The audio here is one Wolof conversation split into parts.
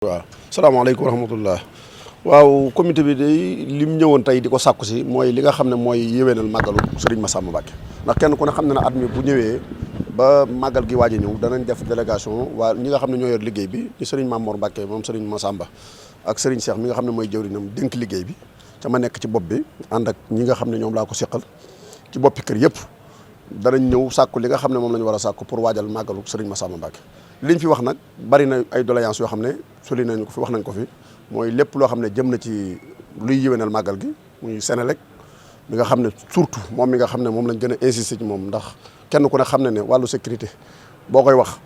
waaw salaamaaleykum wa rahmatullah waaw comité bi day lim ñëwoon tey di ko sàkku si mooy li nga xam ne mooy yéwénal màggalu Serigne Massamba Mbacké ndax kenn ku ne xam ne ne at mi bu ñëwee ba màggal gi waaj a ñëw danañ def délégation waa ñi nga xam ne ñoo yor liggéey bi di Serigne Mamour Mbacké moom Serigne Massamba ak Serigne Cheikh mi nga xam ne mooy jëwrinam dénk liggéey bi ca ma nekk ci bopp bi ànd ak ñi nga xam ne ñoom laa ko seqal ci boppi kër yëpp danañ ñëw sàkku li nga xam ne moom la ñu war a sàkku pour waajal màggalu Serigne Massamba Mbacké liñ fi wax nag bari na ay doléances yoo xam ne soli nañ ko fi wax nañ ko fi mooy lépp loo xam ne jëm na ci luy yéwénal màggal gi muy Senelec mi nga xam ne surtout moom mi nga xam ne moom lañ gën a insister ci moom ndax kenn ku ne xam ne wàllu sécurité boo koy wax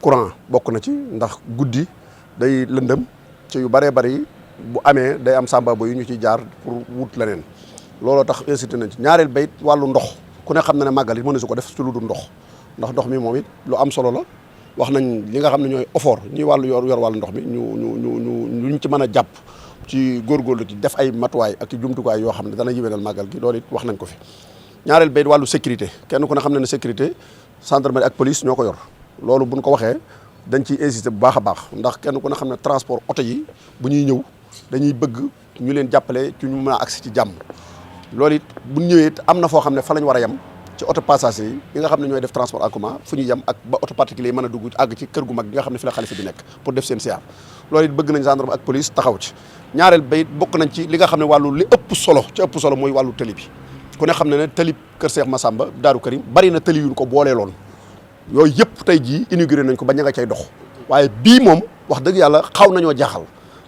courant bokk na ci ndax guddi day lëndëm ci yu bëree bëri bu amee day am sàmbaabo yu ñu ciy jaar pour wut leneen looloo tax incité nañ ci ñaareel bayit wàllu ndox ku ne xam ne màggal yi mën na su ko def ci lu dul ndox ndax ndox mi moom it lu am solo la wax nañ li nga xam ne ñooy effort ñuy wàllu yor wàllu ndox mi ñu ci mën a jàpp ci góorgóorlu ci def ay matuwaay ak i jumtukaay yoo xam ne dana yéwénal màggal gi loolu it wax nañ ko fi ñaareel bayit wàllu sécurité kenn ku ne xam ne sécurité gendarmerie ak police ñoo ko yor loolu buñ ko waxee dañ ciy insister bu baax a baax ndax kenn ku ne xam ne transport oto yi bu ñuy ñëw dañuy bëgg ñu leen jàppale ci ñu mën a agsi ci jàmm loolu it buñ ñëwee am na foo xam ne fa lañ war a yem ci auto passager yi nga xam ne ñooy def transport en commun fu ñu yem ak ba auto particulier yi mën a dugg àgg ci kër gu mag gi nga xam ne fi la xalifa bi nekk pour def seen siyaar loolu it bëgg nañ gendarme ak police taxaw ci ñaareel ba it bokk nañ ci li nga xam ne wàllu li ëpp solo mooy wàllu tëli bi ku ne xam ne tëli kër Cheikh Massamba Daaru Karim bari na tëli yuñ ko boolee loon yooyu yëpp tey jii inauguré nañ ko ba ña nga cay dox waaye bii moom wax dëgg yàlla xaw nañoo jaaxal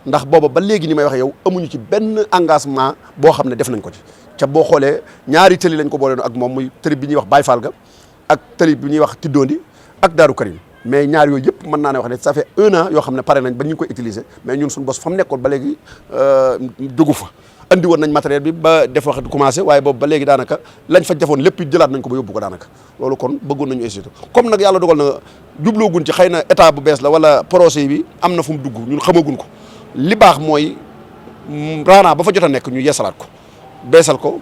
ndax booba ba léegi ni may wax yow amuñu ci benn engagement boo xam ne def nañ ko ci ca boo xoolee ñaari tëli lañ ko boole ak moom muy tëli bi ñuy wax Baye Fall ga ak tëli bi ñuy wax Tiddondi ak Daaru Karim mais ñaar yooyu yëpp mën naa ne wax ne ça fait 1 an yoo xam ne pare nañ ba ñu ngi koy utiliser mais ñun suñu bos fa mu nekkoon ba léegi jógu fa andi woon nañ matériel bi ba def wax commencé waaye boobu ba léegi daanaka lañ fa defoon lépp jëlaat nañ ko ba yóbbu ko daanaka loolu kon bëggoon nañu incité comme nag yàlla dogal na jubloogun ci xëy na état bu bees la wala projet bi am na fu mu dugg ñun xamagun ko li baax mooy raana ba fa jot a nekk ñu yeesalaat ko beesal ko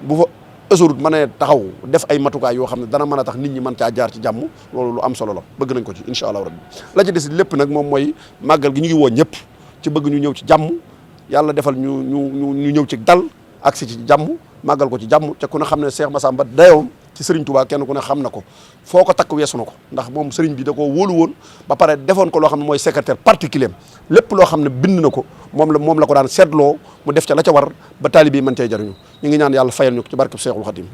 bu fa autoroute mën a taxaw def ay matukaay yoo xam ne dana mën a tax nit ñi mën caa jaar ci jàmm loolu lu am solo la bëgg nañ ko ci incha allah rabbi la ci des lépp nag moom mooy màggal gi ñu ngi woo ñëpp ci bëgg ñu ñëw ci jàmm yàlla defal ñu ñëw ci dal ak si ci jàmm màggal ko ci jàmm te ku ne xam ne Cheikh Massamba dayoom ci Serigne Touba kenn ku ne xam na ko foo ko takk weesu na ko ndax moom Serigne bi da koo wóolu woon ba pare defoon ko loo xam ne mooy secrétaire particulier lépp loo xam ne bind na ko moom la ko daan seetloo mu def ca la ca war ba taalibe yi mën cee jariñu ñu ngi ñaan yàlla fayal ñu ko ci barkeb Cheikhul Khadim